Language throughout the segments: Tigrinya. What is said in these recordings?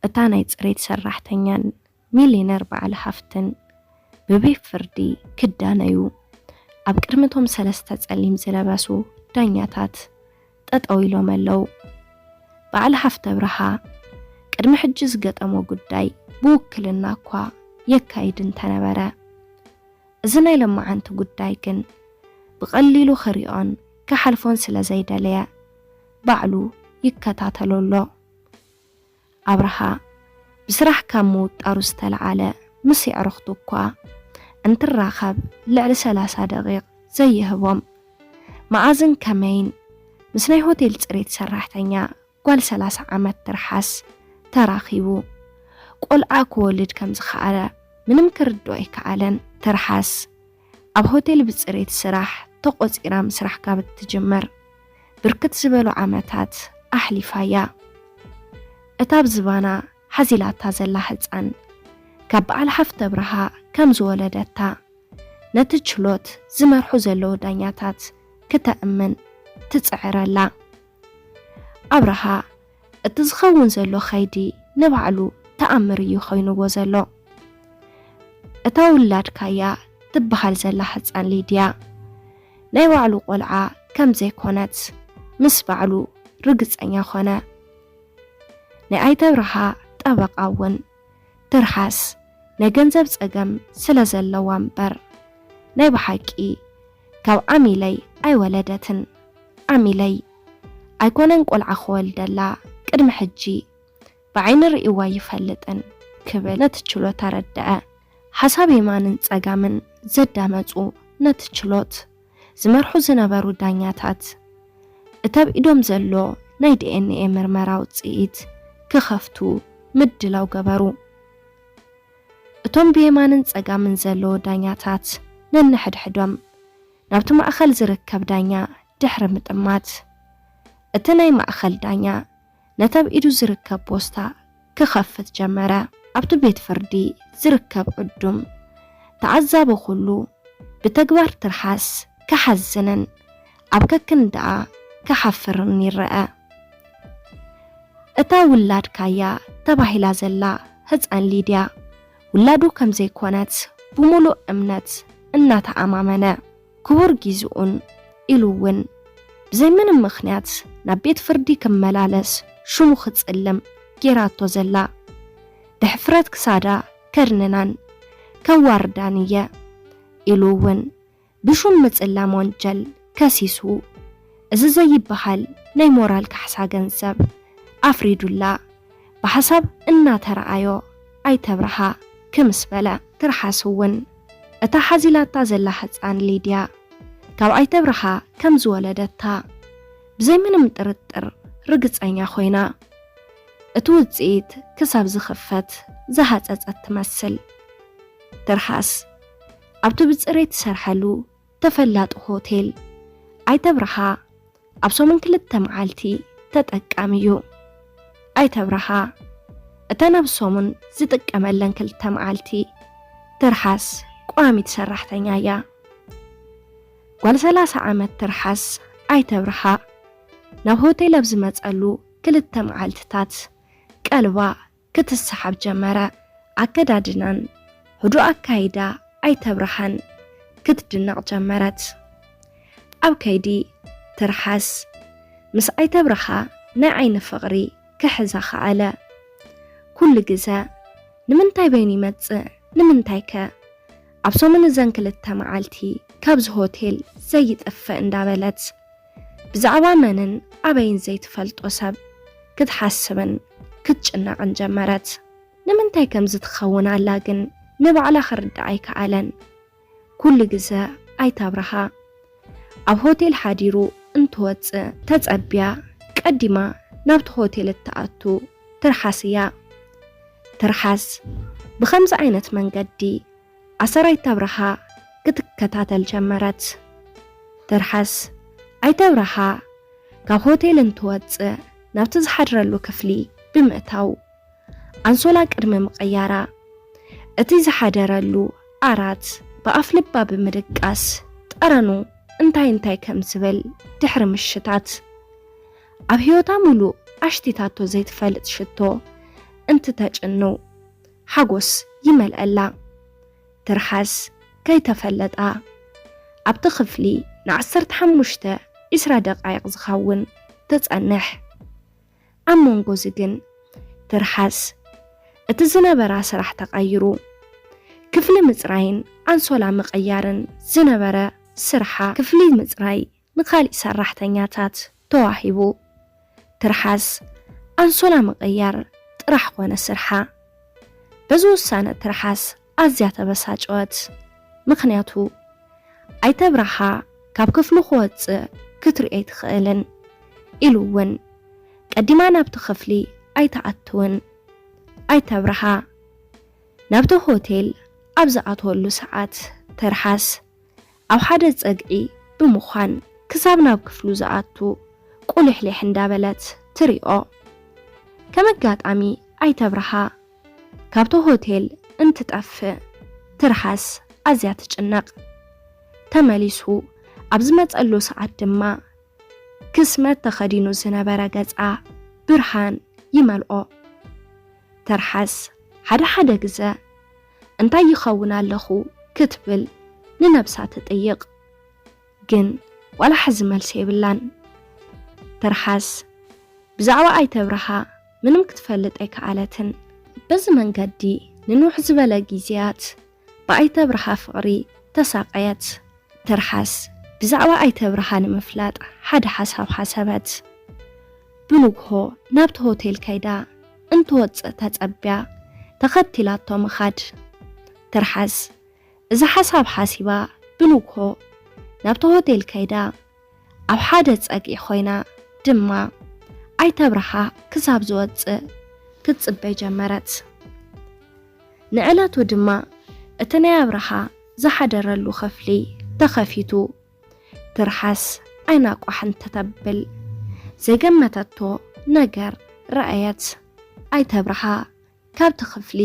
እታ ናይ ጽሬት ሰራሕተኛን ሚሊነር በዓል ሃፍትን ብቤት ፍርዲ ክዳነዩ ኣብ ቅድሚ እቶም ሰለስተ ጸሊም ዝለበሱ ዳኛታት ጠጠው ኢሎም ኣለዉ። በዓል ሃፍተ ብርሃ ቅድሚ ሕጂ ዝገጠሞ ጉዳይ ብውክልና እኳ የካይድ እንተነበረ፣ እዚ ናይ ለማዓንቲ ጉዳይ ግን ብቐሊሉ ክሪኦን ክሓልፎን ስለ ዘይደለየ ባዕሉ ይከታተሎ ኣሎ። ኣብርሃ ብስራሕ ካብ ምውጣሩ ዝተለዓለ ምስ የዕርኽቱ እኳ እንትራኸብ ልዕሊ ሰላሳ ደቂቕ ዘይህቦም። መዓዝን ከመይን ምስ ናይ ሆቴል ጽሬት ሰራሕተኛ ጓል ሰላሳ ዓመት ትርሓስ ተራኺቡ ቆልዓ ክወልድ ከም ዝኸኣለ ምንም ክርድኦ ኣይከኣለን። ትርሓስ ኣብ ሆቴል ብጽሬት ስራሕ ተቖጺራ ምስራሕ ካብ እትጅምር ብርክት ዝበሉ ዓመታት ኣሕሊፋ እያ። እታ ኣብ ዝባና ሓዚላታ ዘላ ህጻን ካብ በዓል ሃፍተ ብርሃ ከም ዝወለደታ ነቲ ችሎት ዝመርሑ ዘለዉ ዳኛታት ክተእምን ትጽዕር ኣላ። ኣብርሃ እቲ ዝኸውን ዘሎ ኸይዲ ንባዕሉ ተኣምር እዩ ኮይንዎ ዘሎ። እታ ውላድካ እያ ትበሃል ዘላ ህጻን ሊድያ ናይ ባዕሉ ቆልዓ ከም ዘይኮነት ምስ ባዕሉ ርግጸኛ ኮነ። ናይ ኣይተ ኣብርሃ ጠበቓ እውን ትርሓስ ናይ ገንዘብ ጸገም ስለ ዘለዋ እምበር ናይ ብሓቂ ካብ ዓሚለይ ኣይወለደትን። ዓሚለይ ኣይኮነን ቆልዓ ክወልደላ ቅድሚ ሕጂ ብዓይኒ ርእይዋ ይፈልጥን ክብል ነቲ ችሎት ኣረድአ። ሓሳብ የማንን ጸጋምን ዘዳመጹ ነቲ ችሎት ዝመርሑ ዝነበሩ ዳኛታት እቲ ኣብ ኢዶም ዘሎ ናይ ዲ ኤን ኤ ምርመራ ውጽኢት ክኸፍቱ ምድላው ገበሩ። እቶም ብየማንን ጸጋምን ዘለዉ ዳኛታት ነንሕድሕዶም ናብቲ ማእከል ዝርከብ ዳኛ ድሕሪ ምጥማት፣ እቲ ናይ ማእከል ዳኛ ነቲ ኣብ ኢዱ ዝርከብ ፖስታ ክኸፍት ጀመረ። ኣብቲ ቤት ፍርዲ ዝርከብ ዕዱም ተዓዛቢ ኩሉ ብተግባር ትርሓስ ክሓዝንን ኣብ ከክንዳኣ ክሓፍርን ይረአ። እታ ውላድካ እያ ተባሂላ ዘላ ህጻን ሊድያ ውላዱ ከም ዘይኮነት ብምሉእ እምነት እናተኣማመነ፣ ክቡር ጊዝኡን ኢሉ እውን ብዘይ ምንም ምኽንያት ናብ ቤት ፍርዲ ክመላለስ ሽሙ ክጽልም ጌራቶ ዘላ፣ ድሕፍረት ክሳዳ ከድንናን ከዋርዳን እየ ኢሉ እውን ብሹም ምጽላም ወንጀል ከሲሱ፣ እዚ ዘይበሃል ናይ ሞራል ካሕሳ ገንዘብ ኣፍሪዱላ ብሓሳብ እናተረኣዮ ኣይተ ኣብርሃ ክምስ በለ። ትርሓስ እውን እታ ሓዚላታ ዘላ ህጻን ሊድያ ካብ ኣይተ ኣብርሃ ከም ዝወለደታ ብዘይ ምንም ጥርጥር ርግጸኛ ኮይና፣ እቲ ውጽኢት ክሳብ ዝኽፈት ዝሃጸጸት ትመስል። ትርሓስ ኣብቲ ብጽሬት ትሰርሐሉ ተፈላጢ ሆቴል ኣይተ ኣብርሃ ኣብ ሰሙን ክልተ መዓልቲ ተጠቃሚ እዩ። ኣይተ ኣብርሃ እተን ኣብ ሰሙን ዝጥቀመለን ክልተ መዓልቲ ትርሓስ ቋሚት ሰራሕተኛ እያ። ጓል ሰላሳ ዓመት ትርሓስ ኣይተ ኣብርሃ ናብ ሆቴል ኣብ ዝመጸሉ ክልተ መዓልትታት ቀልባ ክትሰሓብ ጀመረ። ኣከዳድናን ህዱእ ኣካይዳ ኣይተ ኣብርሃን ክትድነቕ ጀመረት። ኣብ ከይዲ ትርሓስ ምስ ኣይተ ኣብርሃ ናይ ዓይኒ ፍቕሪ ክሕዛ ከኣለ። ኩሉ ግዘ ንምንታይ በይኑ ይመጽእ? ንምንታይ ከ? ኣብ ሰሙን እዘን ክልተ መዓልቲ ካብዚ ሆቴል ዘይጠፍእ እንዳበለት ብዛዕባ መንን ኣበይን ዘይትፈልጦ ሰብ ክትሓስብን ክትጭነቕን ጀመረት። ንምንታይ ከምዚ ትኸውን ኣላ ግን ንባዕላ ክርዳእ ኣይከኣለን። ኩሉ ግዘ ኣይተ ኣብርሃ ኣብ ሆቴል ሓዲሩ እንትወፅእ ተፀቢያ ቀዲማ ናብቲ ሆቴል እትኣቱ ትርሓስ እያ። ትርሓስ ብኸምዚ ዓይነት መንገዲ ኣሰር ኣይተ ኣብርሃ ክትከታተል ጀመረት። ትርሓስ ኣይተ ኣብርሃ ካብ ሆቴል እንትወፅእ ናብቲ ዝሓድረሉ ክፍሊ ብምእታው ኣንሶላ ቅድሚ ምቕያራ እቲ ዝሓደረሉ ዓራት ብኣፍ ልባ ብምድቃስ ጠረኑ እንታይ እንታይ ከም ዝብል ድሕሪ ምሽታት ኣብ ህይወታ ሙሉእ ኣሽቲታቶ ዘይትፈልጥ ሽቶ እንትተጭንው ሓጎስ ይመልአላ። ትርሓስ ከይተፈለጣ ኣብቲ ክፍሊ ንዓሰርተ ሓሙሽተ ዒስራ ደቃይቕ ዝኸውን ትጸንሕ። ኣብ መንጎ እዚ ግን ትርሓስ እቲ ዝነበራ ስራሕ ተቐይሩ። ክፍሊ ምጽራይን ኣንሶላ ምቕያርን ዝነበረ ስርሓ ክፍሊ ምጽራይ ንኻሊእ ሰራሕተኛታት ተዋሂቡ። ትርሓስ ኣንሶላ ምቕያር ጥራሕ ኮነ ስርሓ። በዚ ውሳነ ትርሓስ ኣዝያ ተበሳጨወት። ምኽንያቱ ኣይተብርሃ ካብ ክፍሉ ክወጽእ ክትርእዮ ኣይትኽእልን ኢሉ እውን ቀዲማ ናብቲ ክፍሊ ኣይትኣትውን። ኣይተብርሃ ናብቲ ሆቴል ኣብ ዝኣትወሉ ሰዓት ትርሓስ ኣብ ሓደ ጸግዒ ብምዃን ክሳብ ናብ ክፍሉ ዝኣቱ ቁሊሕሊሕ እንዳበለት ትሪኦ። ከም ኣጋጣሚ ኣይተብርሃ ካብቲ ሆቴል እንትጠፍእ ትርሓስ ኣዝያ ትጭነቕ። ተመሊሱ ኣብ ዝመጸሉ ሰዓት ድማ ክስመት ተኸዲኑ ዝነበረ ገጻ ብርሃን ይመልኦ። ትርሓስ ሓደ ሓደ ግዘ እንታይ ይኸውን ኣለኹ ክትብል ንነብሳ ትጥይቕ። ግን ዋላ ሕዚ መልሲ የብላን። ትርሓስ ብዛዕባ ኣይተብርሃ ምንም ክትፈልጥ ኣይከኣለትን። በዚ መንገዲ ንንውሕ ዝበለ ግዜያት ብኣይተብርሃ ፍቕሪ ተሳቐየት። ትርሓስ ብዛዕባ ኣይተብርሃ ንምፍላጥ ሓደ ሓሳብ ሓሰበት። ብንግሆ ናብቲ ሆቴል ከይዳ እንትወጽእ ተጸብያ ተኸቲላቶ ምኻድ። ትርሓስ እዚ ሓሳብ ሓሲባ ብንግሆ ናብቲ ሆቴል ከይዳ ኣብ ሓደ ጸግዒ ኮይና ድማ ኣይተብርሃ ክሳብ ዝወጽእ ክትጽበ ጀመረት። ንዕለቱ ድማ እቲ ናይ ኣብርሃ ዝሓደረሉ ክፍሊ ተኸፊቱ። ትርሓስ ዓይና ቋሕ እንተተብል ዘይገመተቶ ነገር ረኣየት። ኣይተብርሃ ካብቲ ክፍሊ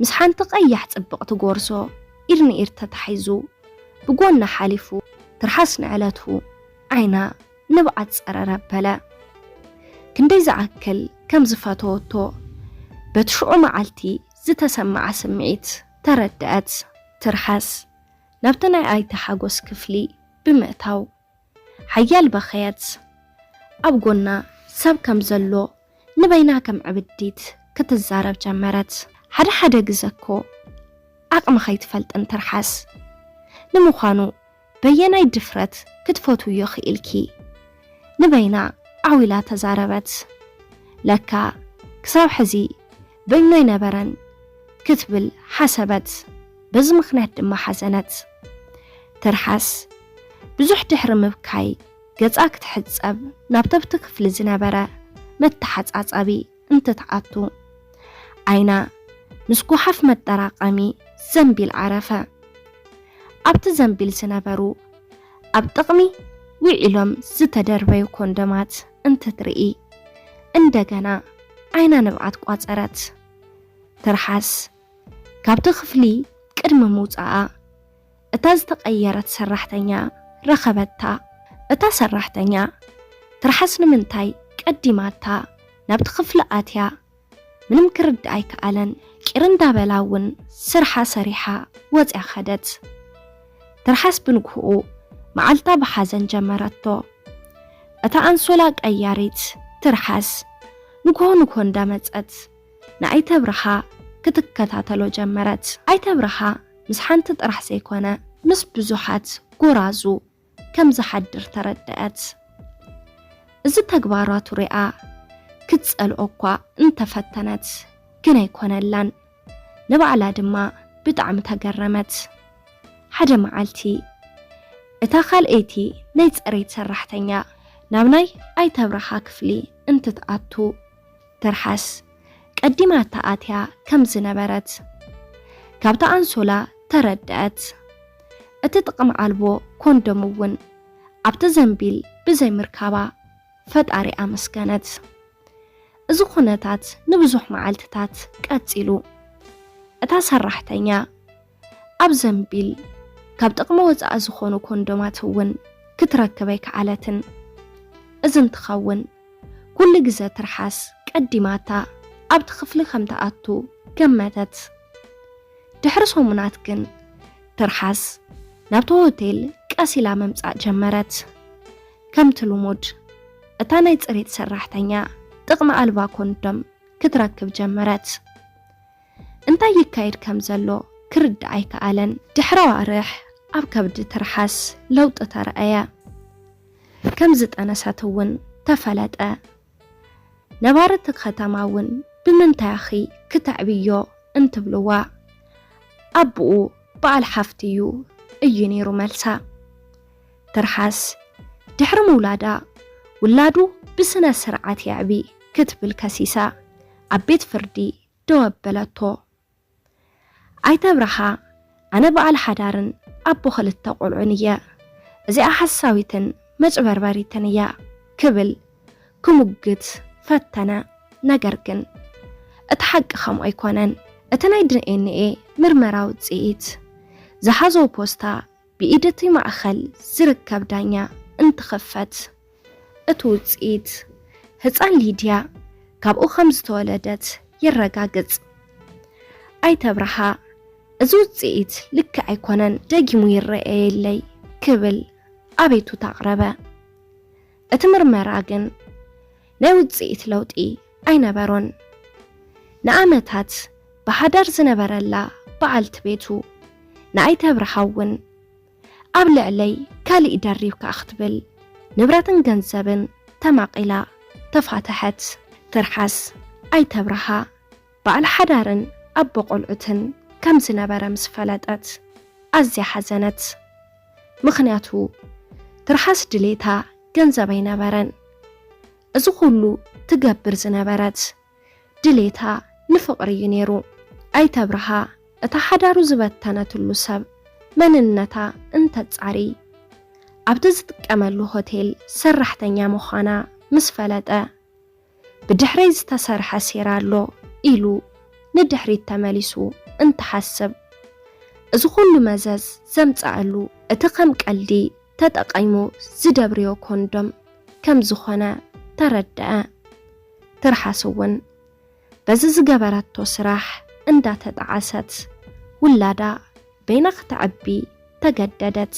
ምስ ሓንቲ ቀያሕ ጽብቕቲ ጎርዞ ኢድ ንኢድ ተታሒዙ ብጎና ሓሊፉ። ትርሓስ ንዕለቱ ዓይና ንብዓት ጸረረ በለ። ክንደይ ዝኣክል ከም ዝፈተወቶ በቲ ሽዑ መዓልቲ ዝተሰምዓ ስምዒት ተረድአት። ትርሓስ ናብቲ ናይ ኣይተ ሓጎስ ክፍሊ ብምእታው ሓያል በኸየት። ኣብ ጎና ሰብ ከም ዘሎ ንበይና ከም ዕብዲት ክትዛረብ ጀመረት። ሓደ ሓደ ግዘ እኮ ዓቕምኺ ኣይትፈልጥን ትርሓስ። ንምዃኑ በየናይ ድፍረት ክትፈትውዮ ክኢልኪ? ንበይና ዓው ኢላ ተዛረበት። ለካ ክሳብ ሕዚ በይኑ ኣይነበረን ክትብል ሓሰበት። በዚ ምኽንያት ድማ ሓዘነት። ትርሓስ ብዙሕ ድሕሪ ምብካይ ገጻ ክትሕጸብ ናብቲ ኣብቲ ክፍሊ ዝነበረ መተሓጻጸቢ እንትትኣቱ ዓይና ምስ ጓሓፍ መጠራቐሚ ዘንቢል ዓረፈ። ኣብቲ ዘንቢል ዝነበሩ ኣብ ጥቕሚ ውዒሎም ዝተደርበዩ ኮንዶማት እንትትርኢ እንደገና ዓይና ንብዓት ቋጸረት። ትርሓስ ካብቲ ክፍሊ ቅድሚ ምውጻኣ እታ ዝተቐየረት ሰራሕተኛ ረኸበታ። እታ ሰራሕተኛ ትርሓስ ንምንታይ ቀዲማታ ናብቲ ክፍሊ ኣትያ ምንም ክርድኣ ኣይከኣለን። ቂር እንዳበላ እውን ስርሓ ሰሪሓ ወጽያ ከደት። ትርሓስ ብንግሆኡ መዓልታ ብሓዘን ጀመረቶ። እታ ኣንሶላ ቀያሪት ትርሓስ ንግሆ ንግሆ እንዳመጸት ንኣይተብርሃ ክትከታተሎ ጀመረት። ኣይተብርሃ ምስ ሓንቲ ጥራሕ ዘይኮነ ምስ ብዙሓት ጎራዙ ከም ዝሓድር ተረድአት። እዚ ተግባራቱ ሪኣ ክትጸልኦ እኳ እንተፈተነት ግን ኣይኮነላን። ንባዕላ ድማ ብጣዕሚ ተገረመት። ሓደ መዓልቲ እታ ካልኣይቲ ናይ ጽሬት ሰራሕተኛ ናብ ናይ ኣይተብርሃ ክፍሊ እንትትኣቱ ትርሓስ ቀዲማታ ኣትያ ከም ዝነበረት ካብታ ኣንሶላ ተረድአት። እቲ ጥቕሚ ኣልቦ ኮንዶም እውን ኣብቲ ዘንቢል ብዘይ ምርካባ ፈጣሪ ኣመስገነት። እዚ ኩነታት ንብዙሕ መዓልትታት ቀጺሉ። እታ ሰራሕተኛ ኣብ ዘንቢል ካብ ጥቕሚ ወጻኢ ዝኾኑ ኮንዶማት እውን ክትረክብ ኣይከኣለትን። እዚ እንትኸውን ኩሉ ግዘ ትርሓስ ቀዲማታ ኣብቲ ክፍሊ ከም ትኣቱ ገመተት። ድሕሪ ሰሙናት ግን ትርሓስ ናብቲ ሆቴል ቀስ ኢላ ምምጻእ ጀመረት። ከምቲ ልሙድ እታ ናይ ጽሬት ሰራሕተኛ ጥቕሚ ኣልባ ኮንዶም ክትረክብ ጀመረት። እንታይ ይካየድ ከም ዘሎ ክርዳእ ኣይከኣለን። ድሕሪ ኣዋርሕ ኣብ ከብዲ ትርሓስ ለውጢ ተረኣየ። ከም ዝጠነሰት እውን ተፈለጠ። ነባርቲ ከተማ እውን ብምንታይ ኢኺ ክተዕብዮ እንትብልዋ ኣቦኡ በዓል ሓፍቲ እዩ እዩ ነይሩ መልሳ። ትርሓስ ድሕሪ ምውላዳ ውላዱ ብስነ ስርዓት የዕቢ ክትብል ከሲሳ ኣብ ቤት ፍርዲ ደው ኣበለቶ። ኣይተ ኣብርሃ ኣነ በዓል ሓዳርን ኣቦ ክልተ ቆልዑን እየ። እዚኣ ሓሳዊትን መጭበርበሪትን እያ ክብል ክሙግት ፈተነ። ነገር ግን እቲ ሓቂ ከምኡ ኣይኮነን። እቲ ናይ ዲ ኤን ኤ ምርመራ ውፅኢት ዝሓዞ ፖስታ ብኢድ እቲ ማእኸል ዝርከብ ዳኛ እንትኽፈት እቲ ውፅኢት ህፃን ሊድያ ካብኡ ከም ዝተወለደት የረጋግፅ። ኣይተ ኣብርሃ እዚ ውፅኢት ልክዕ ኣይኮነን፣ ደጊሙ ይረኣየለይ ክብል ኣቤቱታ ኣቕረበ። እቲ ምርመራ ግን ናይ ውፅኢት ለውጢ ኣይነበሮን። ንዓመታት ብሓዳር ዝነበረላ በዓልቲ ቤቱ ንኣይተ ኣብርሃ እውን ኣብ ልዕለይ ካሊእ ደሪብካ ክትብል ንብረትን ገንዘብን ተማቒላ ተፋተሐት። ትርሓስ ኣይተ ኣብርሃ በዓል ሓዳርን ኣቦ ቆልዑትን ከም ዝነበረ ምስ ፈለጠት ኣዝያ ሓዘነት። ምኽንያቱ ትርሓስ ድሌታ ገንዘብ ኣይነበረን። እዚ ኩሉ ትገብር ዝነበረት ድሌታ ንፍቕሪ እዩ ነይሩ። ኣይተ ኣብርሃ እታ ሓዳሩ ዝበተነትሉ ሰብ መንነታ እንተጻሪ ኣብቲ ዝጥቀመሉ ሆቴል ሰራሕተኛ ምዃና ምስ ፈለጠ ብድሕረይ ዝተሰርሐ ሴራ ኣሎ ኢሉ ንድሕሪት ተመሊሱ እንትሓስብ እዚ ኩሉ መዘዝ ዘምፀኣሉ እቲ ከም ቀልዲ ተጠቒሙ ዝደብርዮ ኮንዶም ከም ዝኾነ ተረደአ። ትርሓስ እውን በዚ ዝገበረቶ ስራሕ እንዳተጣዓሰት ውላዳ በይና ክተዕቢ ተገደደት።